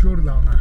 Зөвшөөрөл авна.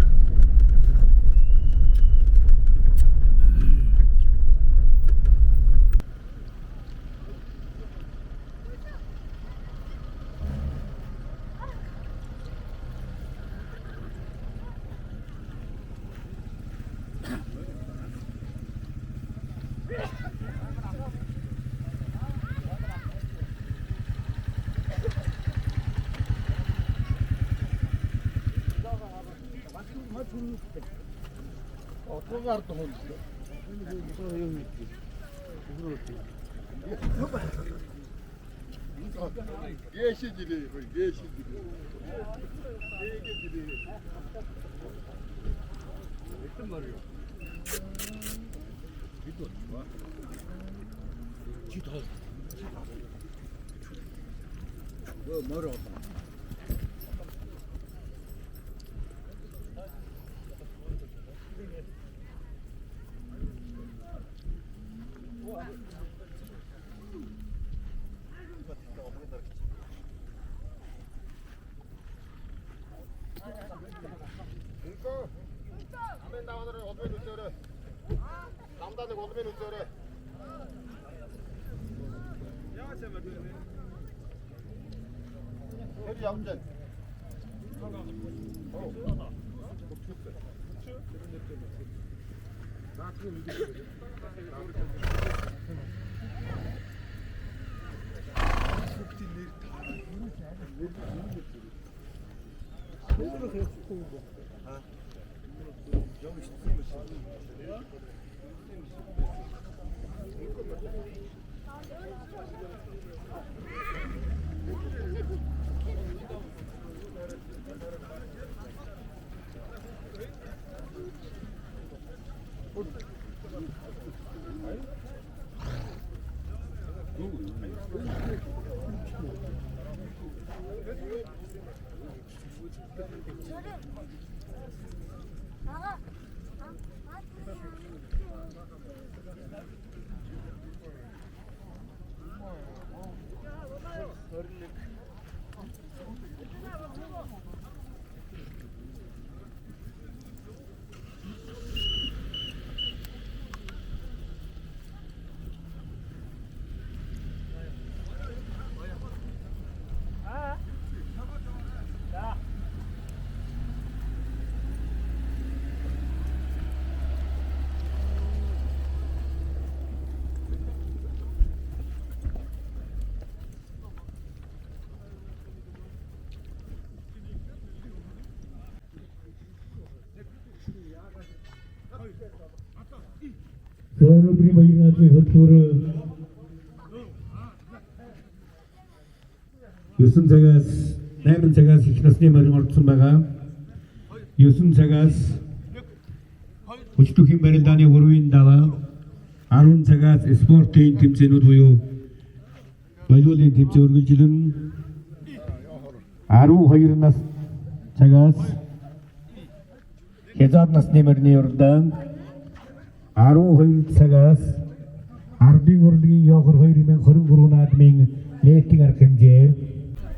Өнөөдрийн баяр наадмын хөтөлбөр 9 цагаас 8 цагаас их насны морин орцсон байгаа. 9 цагаас хүчдүхийн барилдааны 3-ын даваа 10 цагаас спортын тэмцээнүүд буюу волейболын тэмцээн үргэлжилнэ. 12 нас цагаас хязгаар насны морины уралдаан 12 цагаас Ардын урлагийн Ёохор 2023 наадмын нийтийн арга хэмжээ.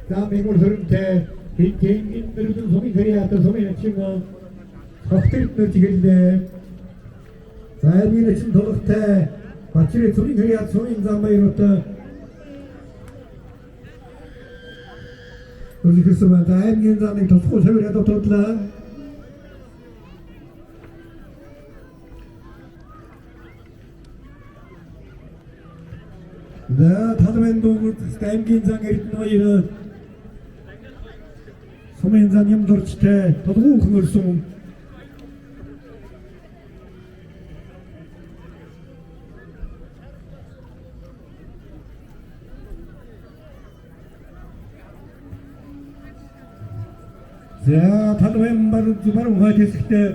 За мигүр хөрөнтэй хинтэнгийн мөрдөн сумын хэрэг сумын начин цогтөрт нэрж хэллээ. За аймгийн начин тулгатай Бачрын сумын хэрэг сумын зам баяртай Үзэхэрсэн байна. За аймгийн замыг тусгай шавар ядуу тудлаа. За талбайн дүүгүр аймгийн зан Эрдэнэ хоёр сумын зан юм дурчтай тулгуун хөрсөн. За талбайн бар баруун хойд хэсэгтээ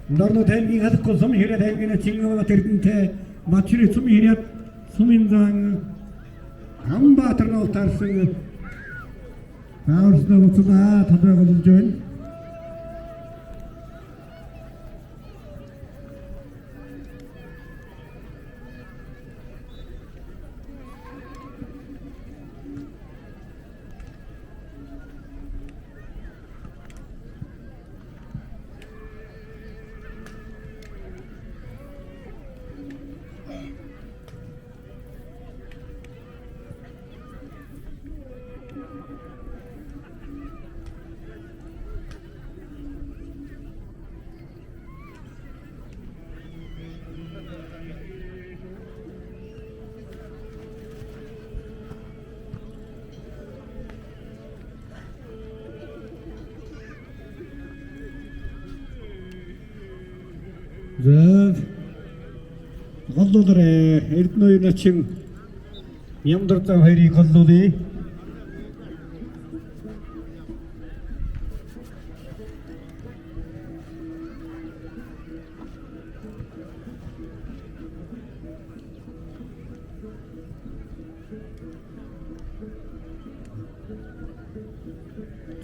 Норнод аймгийн халахгүй сум хэрэг аймгийн Чингүн Эрдэнэтэй Бачрын сумын хэрэг сумын зан Амбаатар нуултарсан Наурснаа буцлаа талбай голж байна. За голлуулаарай. Эрдэнэ хоёр начин Нямдар зам хоёрыг голлуулъя.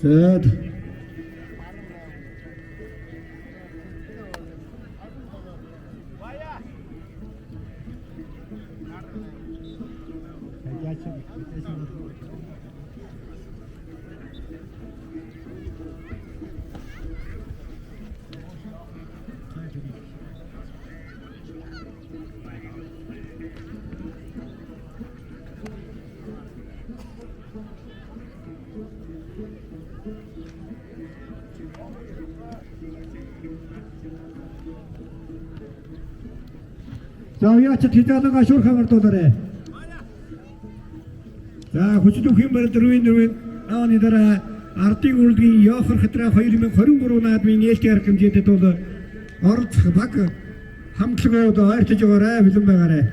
За За яач хижаалгаа шуурхаа мартуулаарай. За хүчит үхийн барил дөрвийн нааны дараа ардын урлагийн Йохор хатра 2023 наадмын нээлтийн арга хэмжээтэй тул оролцох баг хамтлагууд ойртож байгаарай, бэлэн байгаарай.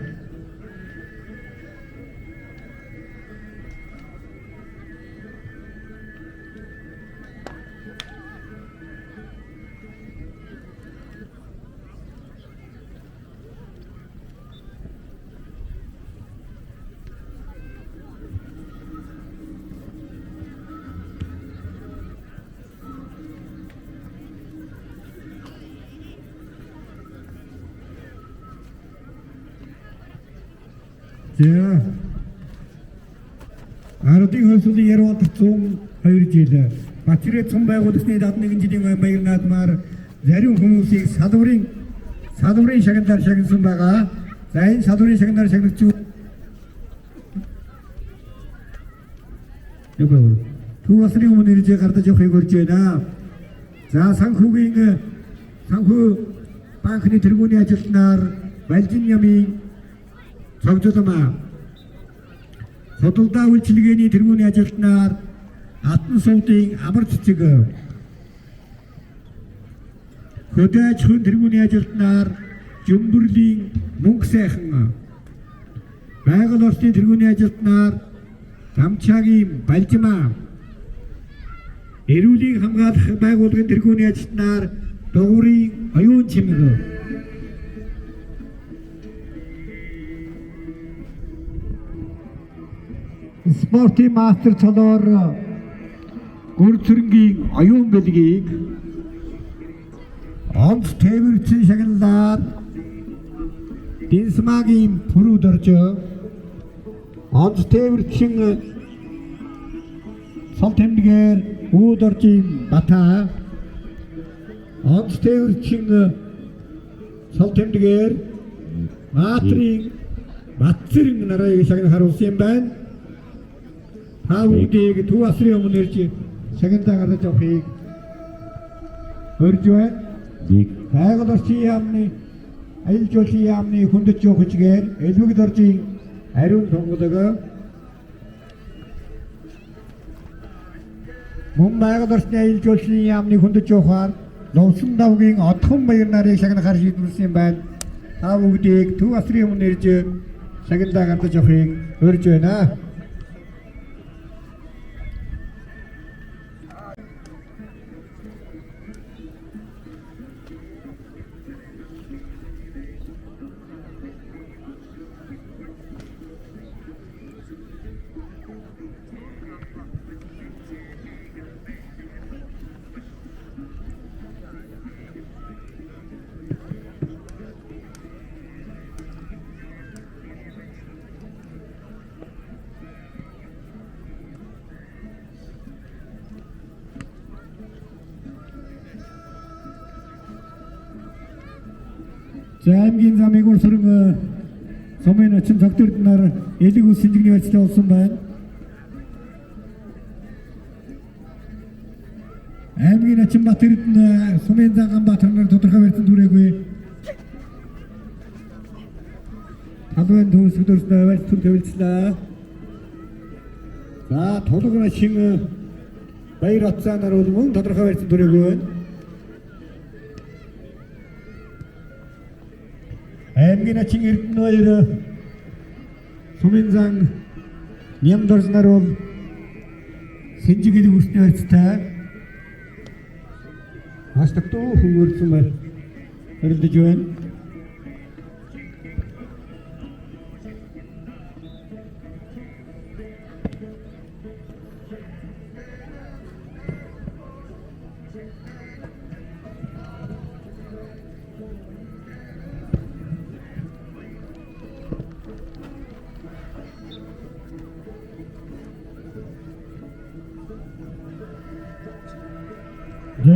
За ардын хөлсөлийн Ярвалт 102 жил Батэрэ цум байгуулагчны 71 жилийн баяр наадмаар зарим хүмүүсийг салврын шагналаар шагнасан байгаа. За энэ салврын шагналаар шагнагч Төв улсын өмнө ирж гардаж явахыг урьж байна. За санхүүгийн санхүү банкны тэргүүний ажилтнаар Балжин ямын цогцолмаа худалдаа үйлчилгээний тэргүүний ажилтнаар Алтан сувдын амар цэцэг хөдөө аж ахуйн тэргүүний ажилтнаар Жөмбөрлийн мөнгө сайхан байгаль орчны тэргүүний ажилтнаар Дамчаагийн Балжимаа эрүүлийн хамгаалах байгууллагын тэргүүний ажилтнаар Дугуурын оюун чимэг спортын мастер цолоор Гүрцэрнгийн оюун бэлгийг онц тээвэрчин шагналаар Динсмагийн пүрүүд орж онц тээвэрчин цол тэмдгээр үүд оржийн Бата онц тээвэрчин цол тэмдгээр Матрийн Батцэрэн нарыг шагнах харуулсан юм байна. Та бүгдийг Төв асрын өмнө ирж шагналаа гаргаж авахыг урьж байна. 1 Байгаль орчин яамны аялал жуулчлалын яамны хүндэт жуухчгээр Элвэг доржийн ариун тунгалаг мөн байгаль орчны аялал жуулчлалын яамны хүндэт жуухаар Лувсан давгийн одхон баяр нарыг шагнахаар шийдвэрлэсэн юм байна. Та бүгдийг Төв асрын өмнө ирж шагналаа гаргаж авахыг урьж байна. За аймгийн замыг урсран сумын очин цогтөрд нар элэг ус сэнжигний барьцтай болсон байна. Аймгийн очин Бат Эрдэнэ сумын зан Баатар нар тодорхой барьцсан түрээгүй. Талбайн төвсөг дөрснөө барьц түр тавилцлаа. За тулгын очин баяр атцаа нар бол мөн тодорхой барьцсан түрээгүй байна. Аймгийн ачин Эрдэнэ хоёр сумын зан Нямдорж нар бол Сэнжиг гэдэг үсний ойрцтой маш тогтуу хөнгөрцөн барилдаж байна.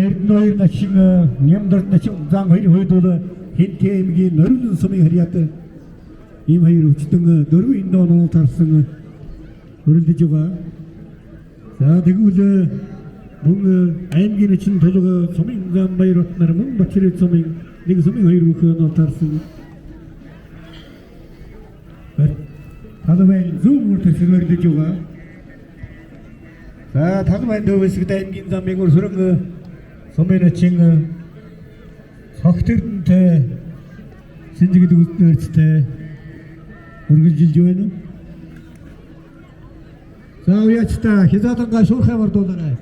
Эрдэнэ хоёр начин Нямдорж начин зан хоёр хувьд бол Хинтээ аймгийн Норин сумын харьяат ийм хоёр өвчтөн дөрвөн индон онол тарсан хөрөлдөж байгаа. За тэгвэл мөн аймгийн начин тулга сумын зам баяр батнар мөн Бачирын сумын нэг сумын хоёр бүхэн онол тарсан. Талбай зөв мөр төсөөрдөж байгаа. За талбай төвөөсгд аймгийн замын үр сүрэн сумын начин цогт эрдэнтэй Сэнжигэд үзнэрцтэй үргэлжилж байна. За уяачта хязаадангаа шуурхай мордуулаарай.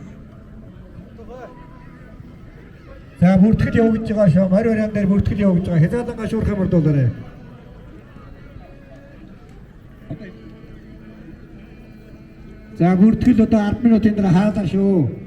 За бүртгэл явагдаж байгаа шүү. Морь бариан дээр бүртгэл явагдаж байгаа. Хязаадангаа шуурхай мордуулаарай. За бүртгэл одоо 10 минутын дараа хаалаа шүү.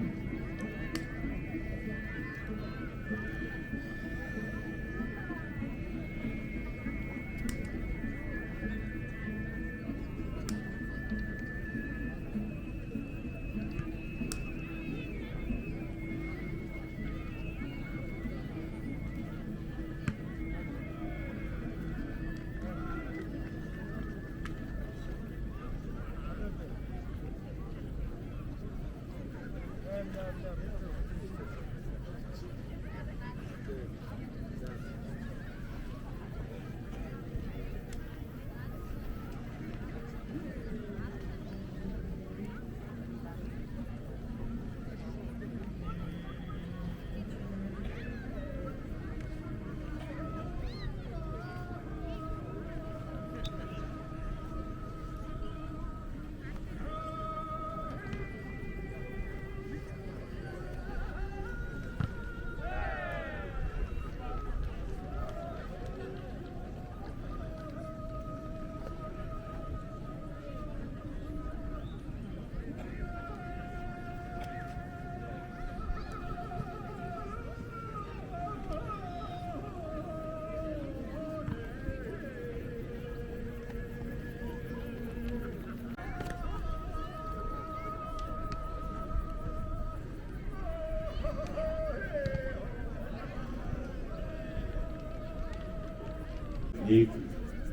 Нэг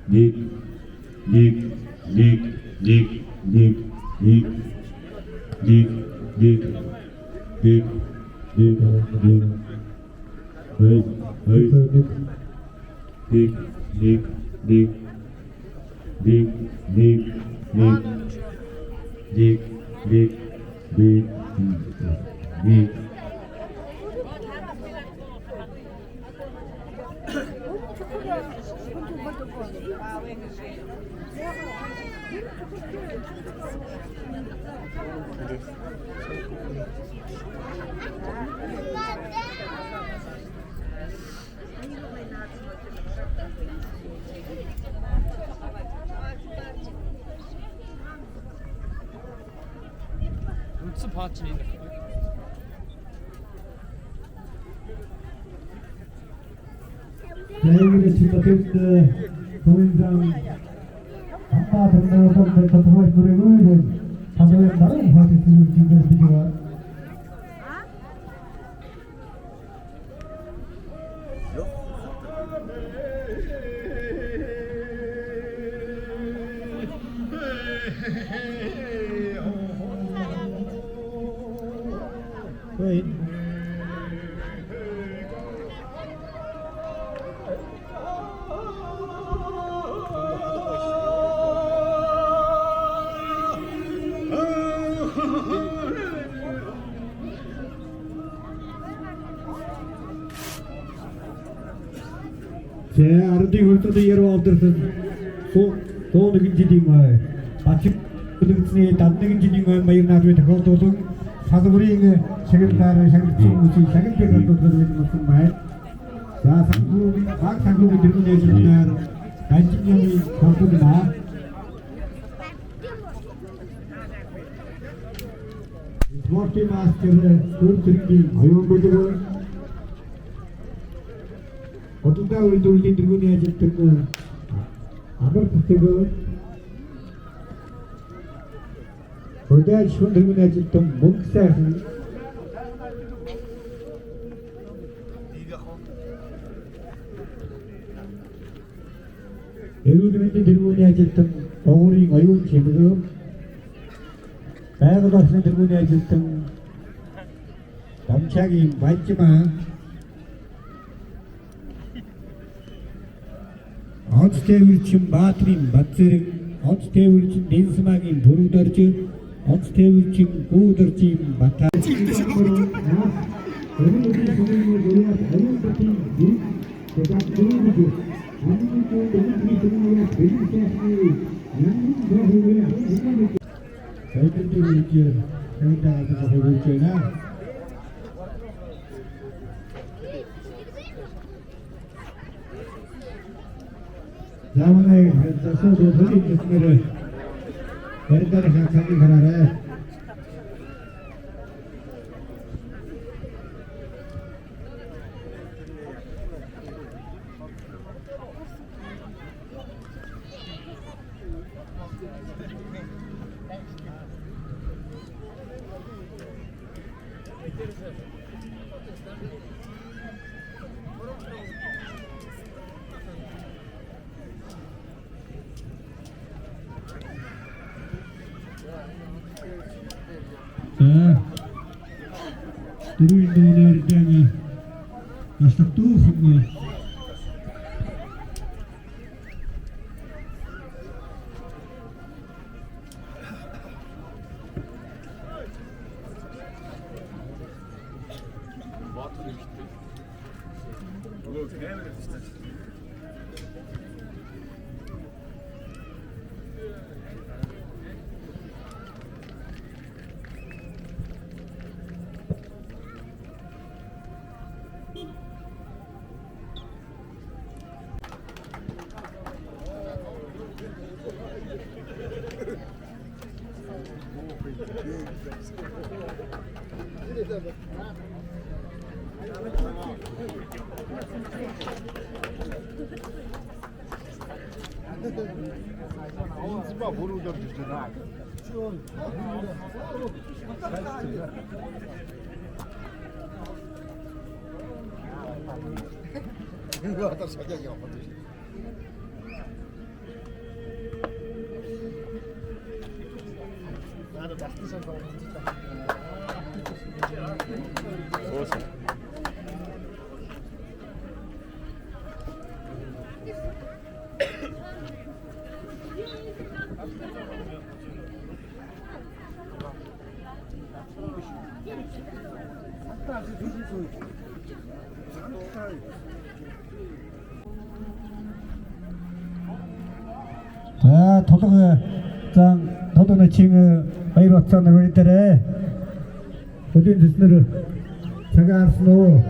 нэг нэг нэг нэг нэг нэг нэг нэг нэг нэг нэг хоёр хоёр Нэг нэг нэг нэг нэг нэг нэг нэг нэг нэг нэг Үндсэн панч нь энэ байхгүй. аймгийн начин төвд сумын зам хамбаа тэмдэг тодорхой бүрээгүй талбай дараа хаад зүг зүг байгаа. Wait. За ардын хүртэл яруу авдарсан 101 жилийн бач үлэгдсэний 71 жилийн ой маяг наадмын тохиолдуулан салбарын шагналаар шагналсан хүмүүсийн шагнал бэрхшээлүүд болсон байна. За санхүүгийн баг санхүүгийн тэргүүний ажилтнаар Данжин тоглолоо. Спортын мастер төр зэргийн оюун бүлэг Худалдаа үйлдвэрлэлийн тэргүүний ажилтан амар бүтээгөө Хөдөө шүн тэргүүний ажилтан мөнгө сайхан Эрүүл мэндийн тэргүүний ажилтан Богорын оюун чимэгөө байгаль орчны тэргүүний ажилтан Дамчаагийн Бажмаа Онц тээвэрчин Баатрын Бацэрэг, онц тээвэрчин Дэнсмагийн Бүрүүдорж, онц тээвэрчин Гүүдоржийн Бата. За манай засаг хөлийн төсмөр барилдаар цагийг хараарай. За дөрвийн дүүнээр дэм маш дүүхэн За толго зан толго начин баяр бацаа нар дээрээ хөлийн төснөр цагаан харсан уу?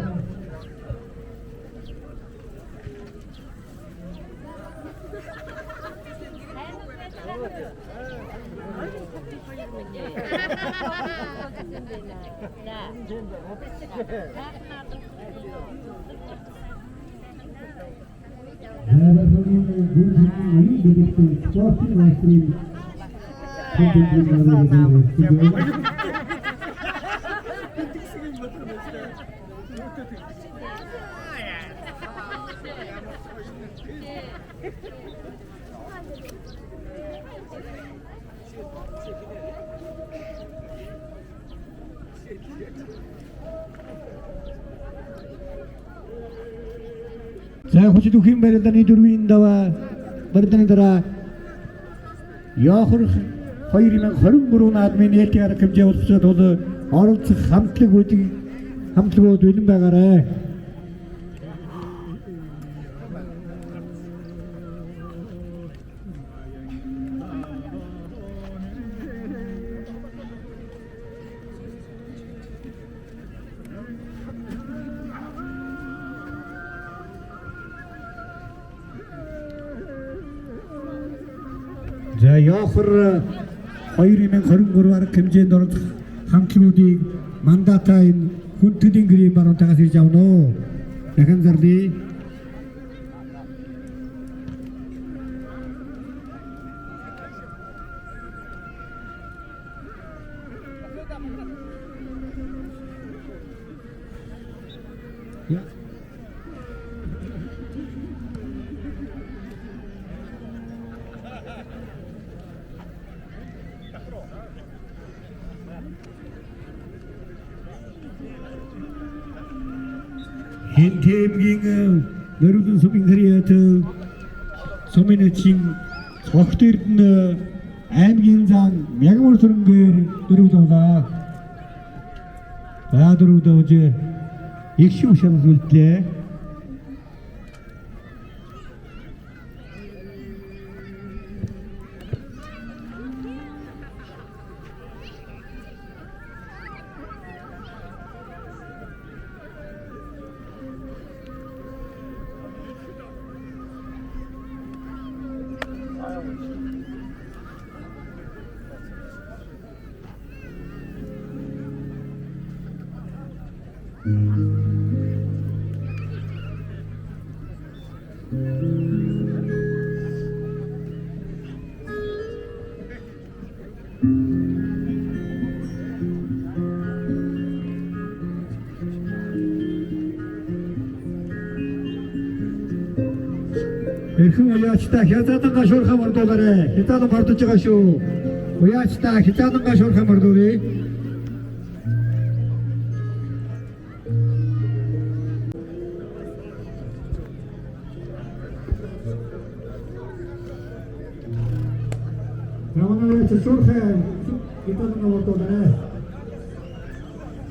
За хүчит үхийн барилдааны дөрвийн даваа барилдааны дараа Яохор 2023 наадмын нээлтийн арга хэмжээ боловсроод тул оролцох хамтлаг үүдэг хамтлагууд бэлэн байгаарай. За Йохор 2023 арга хэмжээнд оролцох хамтлагуудыг мандатаа энэ хүндэтгэлийн гэрийн баруун тагаас ирж авна уу. Дахин зарлая. Я. Хинтэмгийн нөрөвдөн сумын хариат сумын чин цогт эрдэнэ аймгийн зан мягмар сүрэнгээр дөрөвдөвлөө. За дөрөвдөвж их шив шалгал үлдлээ. Эрхэм уяачтай хязаадангаа шуурхаа мордуулаарай. Хязаадан мордож байгаа шүү. Уяачтай хязаадангаа шуурхаа мордуулъя. Намайг шуурхаа хязаадангаа мордуулаарай.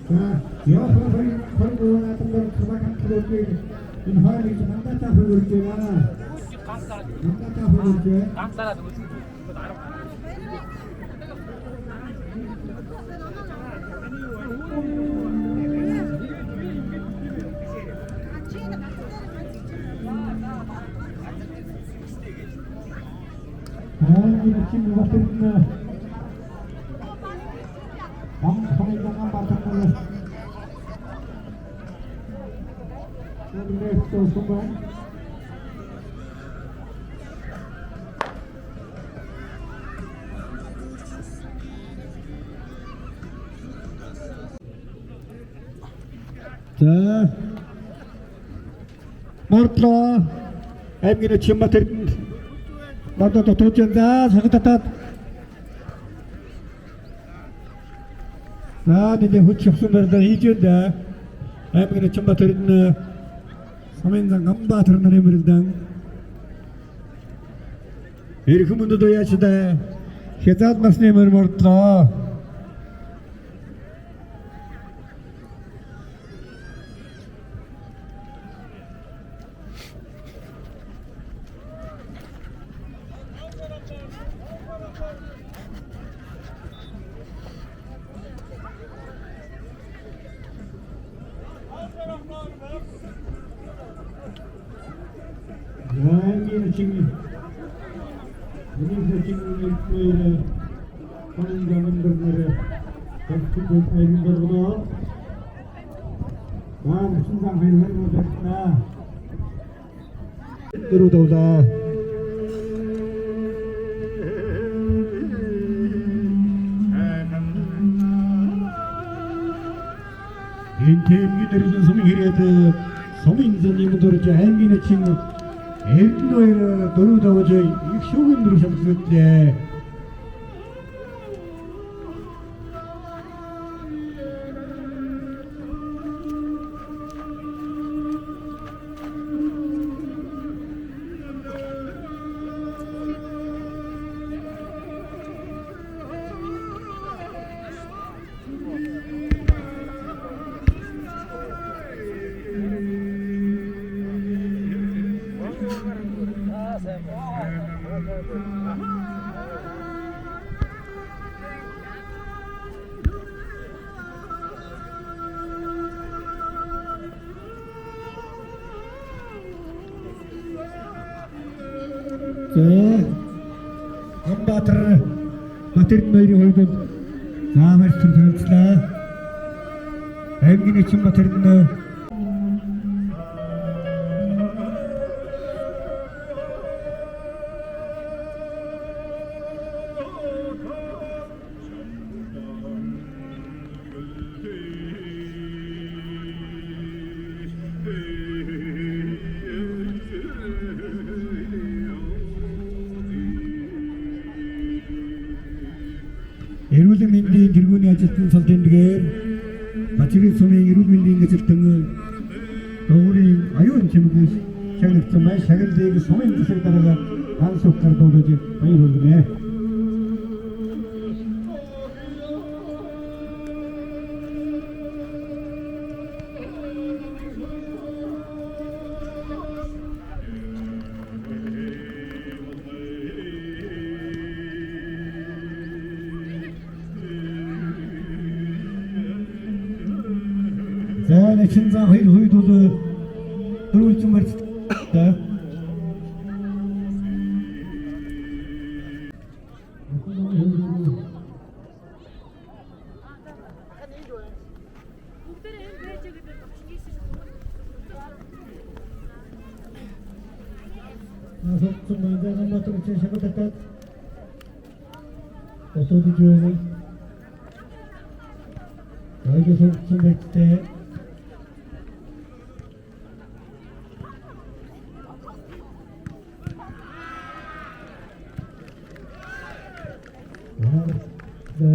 За, явах 23 наатангаар хамаатан энэ хоёрыг мандатаа хөргөж байна. Мандатаа хөргөж байна. Ганцаараа дөрвөн 10. Аймгийн чин батэрнэ. Ам хамгаан батэрнэ. Нэртэй сумбай. За. Мордлоо. Аймгийн чин батэрнэ. Мордоо дотоод за сагтатаад. За нэг хүч явсан байрлал хийж байна. Аймгийн чин батэрнэ. Самын Гамбаатар нарын мөрөлдөн. Эрхэм хүндэт уяачтай хязаад насны мөр мордлоо. Аймгийн чин миний чин нэр сонин замнэр төгсгөл аймгийн болгоно. Аа чин зам хэрэг болчихно. Дөрөвдөвлөө. Энэ тэмгийн нэрсэн сумын хэрэгэд сумын заны мөрөж аймгийн чин Эрдэнэ хоёр дөрөв давж их шүүгэн дөрөв шалгалтлээ. За. Ганбаатар Батэрдэн хоёрын хувьд бол за марч төр танилцлаа. Аймгийн эчин Батэрдэн. Эрүүл мэндийн тэргүүний ажилтан цол тэмдгээр Бачирын сумын эрүүл мэндийн ажилтан доогуурын аюун чимэгээс шагнагдсан бай. Шагналыг сумын засаг дарга ганц ухгаар дуудаж баяр хүргэнэ. За начин зан хоёр хувьд бол дөрвөлжин барьцтай. Бүгдээрээ энэ байж гэдэг багш хийсэн шүү. Насотсон Манзаганбаатар үчи шагтатад Дотоод жоо. Ойгоо суудсан байцтай. Аа. За.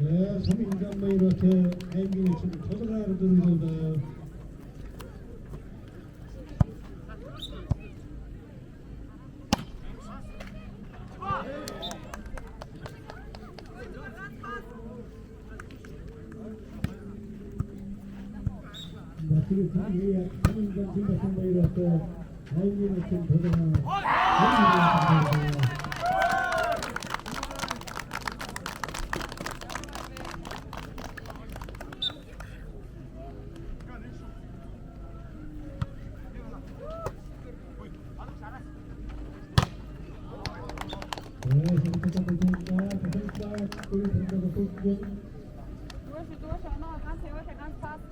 За, сумын гамбайрот аймгийн эчин тулгаар дөрвөлдөө. Батэр сумын сумын гамбайрот аймгийн эчин тулгаар. Durch, durch, auch noch ganz, ganz fast.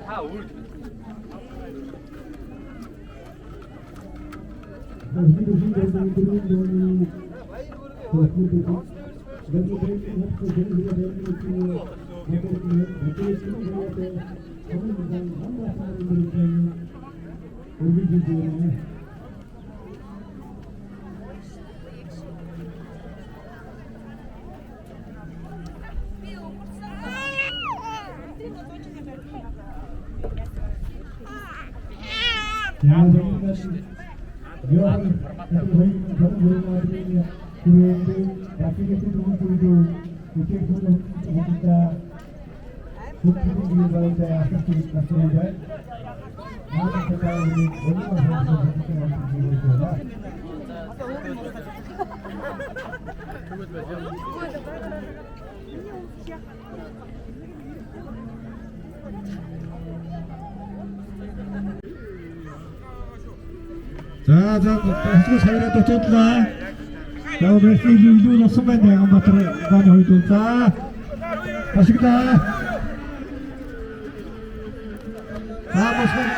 Та өөр. Би өнгөрсөн. Тэр дуучин юм байна. За за хөтгөөс хоёроо дутуудлаа. За Мерси илүү болсон байна Ганбаатар гааны хувьд. За башиглаа. За башиглаа.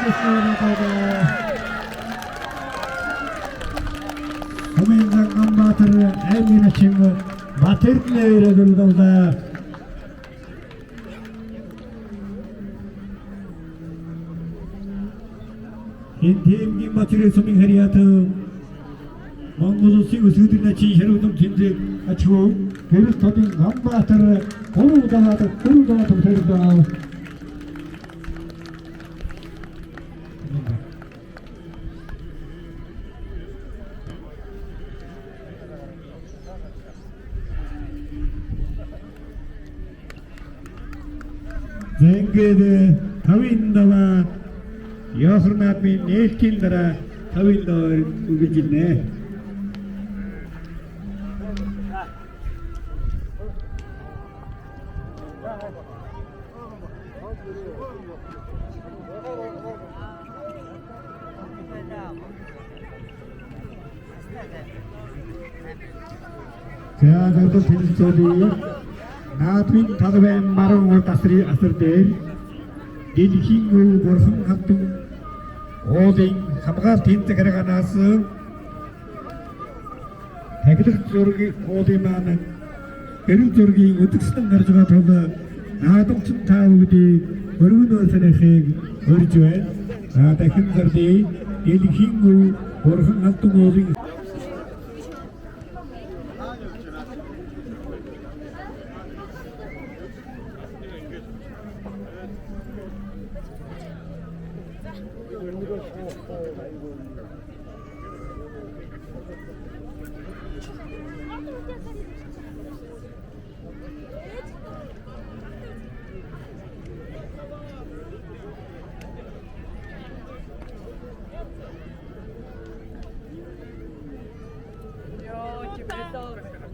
Хумын Ганбаатар аймгийн начин Батэрнээр дөрөвдөө. Энэ тэмгийн Батэрийн сумын харьяат Монгол улсын өсгөдөр начин ширүүдэм тэмдэг ачгүй гэрэл тодын Ганбаатар 3 удаа 4 удаа төгсөлөө. Зэнгээд 5-ын даваа Яхар наадмын нээлтийн дараа 5-ын даваа үргэлжилнэ. За зөвхөн тэмцээний наадмын талбай маран урд асрын асар дээр дэлхийн өв бурхан хатан уулын хамгаалт тэмцэх харгаанаас тахилах зургийг уулын маань гэрэл зургийн үзэсгэлэн гарч байгаа тул наадамчин та бүгдийг өргөн өөсөнийхийг урьж байна. За дахин зарлие дэлхийн өв бурхан хатан уулын Йоо, чи бэлээ.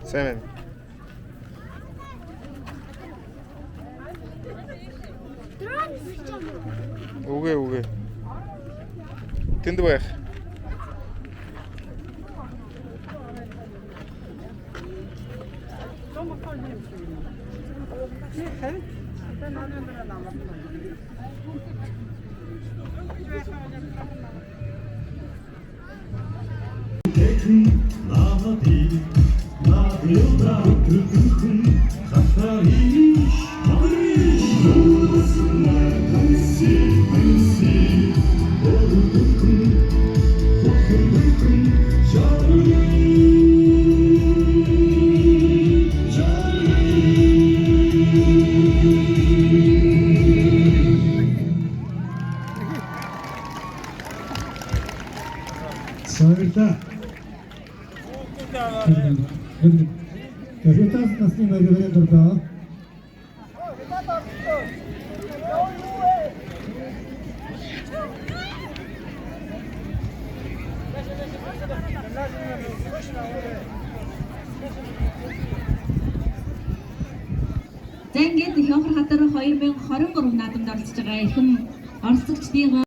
Сайн байна. Үгүй үгүй. Тэнд байх. Баярлалаа. Жутаас насны мэрэгжлийн дурдаа. За ингээд Хёнхор хатар 2023 наадамд оролцож байгаа эрхэм оролцогчдын